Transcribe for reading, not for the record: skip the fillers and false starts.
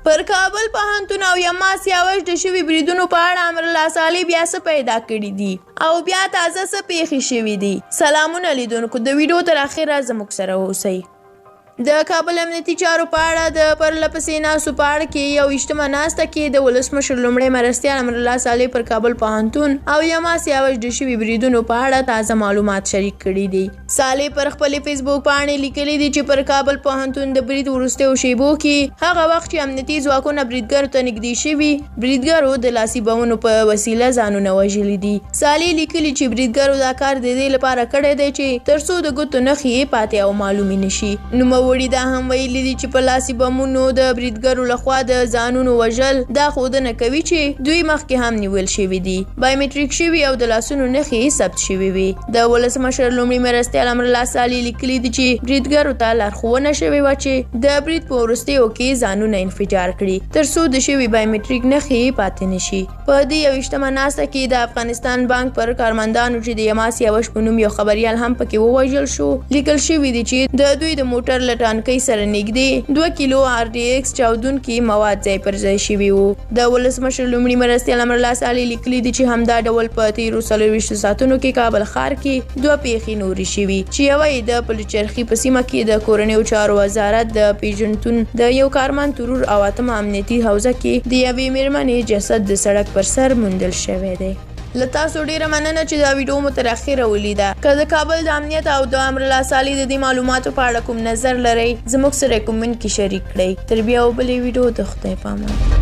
پر کابل پوهنتون او یما سیاوش د شوي بریدونو په اړه امرالله صالح بیا څه پیدا کړي دي او بیا تازه څه پیښې شوي دي؟ سلامونه لیدونکو، د ویډیو تر اخره زموږ سره اوسئ. د کابل امنیتي چارو په اړه د پرله پسې ناستو په اړه کې یو اجتماع ناسته کې د ولسمشر لومړی مرستیال امرالله صالح پر کابل پوهنتون او یما سیاوش د شوي بریدونو په اړه تازه معلومات شریک کړي دي. صالح پر خپلې فیسبوک پاڼې لیکلي دي چې پر کابل پوهنتون د برید وروستیو شیبو کې هغه وخت چې امنیتي ځواکونه بریدګرو ته نږدې شوي، بریدګرو د لاسي بمونو په وسیله ځانونه وژلي دي. صالح لیکلي چې بریدګرو دا کار د دې لپاره کړی دی چې تر څو د ګوتو نښې یې پاتې او معلومې نه شي. نوموړي دا هم ویلي دي چې په لاسي بمونو د بریدګرو لخوا د ځانونو وژل دا ښودنه کوي چې دوی مخکې هم نیول شوي دي، بایومټریک شوي او د لاسونو نښې یې ثبت شوي وي. د ولسمشر لومړي مرستیال امرالله صالح لیکلي دي چې بریدګرو ته لارښوونه شوې وه چې د برید په وروستیو کې ځانونه انفجار کړي تر څو د شوي بایومټریک نښې یې پاتې نه شي. په دې یوویشتمه ناسته کې د افغانستان بانک پر کارمندانو چې د یما سیاوش په نوم یو خبریال هم پکې ووژل شو، لیکل شوي دي چې د دوی د موټر له ټانکۍ سره نږدې 2 کیلو آر ډي ایکس چاودونکي مواد ځای پر ځای شوي وو. د ولسمشر لومړي مرستیال امرالله صالح لیکلي دي چې همدا ډول په تیرو 24 ساعتونو کې کابل ښار کې دوه پیښې نورې شوي چې یوه یې د پلچرخي په سیمه کې د کورنیو چارو وزارت د پیژنتون د یو کارمند ترور او اتمه امنیتي حوزه کې د یوې میرمنې جسد د سړک پر سر موندل شوی دی. له تاسو ډیره مننه چې دا ویډیو مو تر اخره ولیده. که د کابل د امنیت او د امرالله صالح د دې معلوماتو په اړه کوم نظر لرئ، زموږ سره کومنټ کې شریک کړئ. تر بیا او بلې ویډیو د خدای پامان.